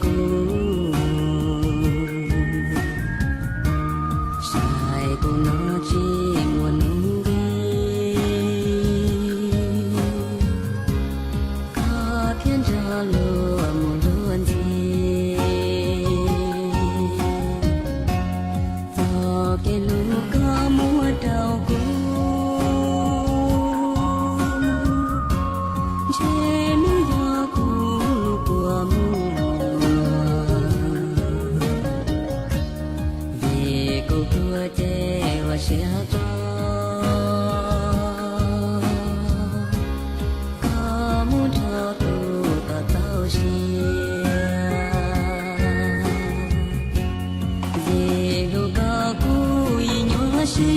kuv, saib kuv no tsis muaj nuj nqis, koj thiaj nrog luag mus luag ntxiv. Txoj kev hlub koj muab rau kuv, ntshe nws yog kuv lub kua muag. Vim kuv tuag ces ua siab tso, koj mus nrog tus koj txaus siab. Vim hlub koj kuv ib nyuag si,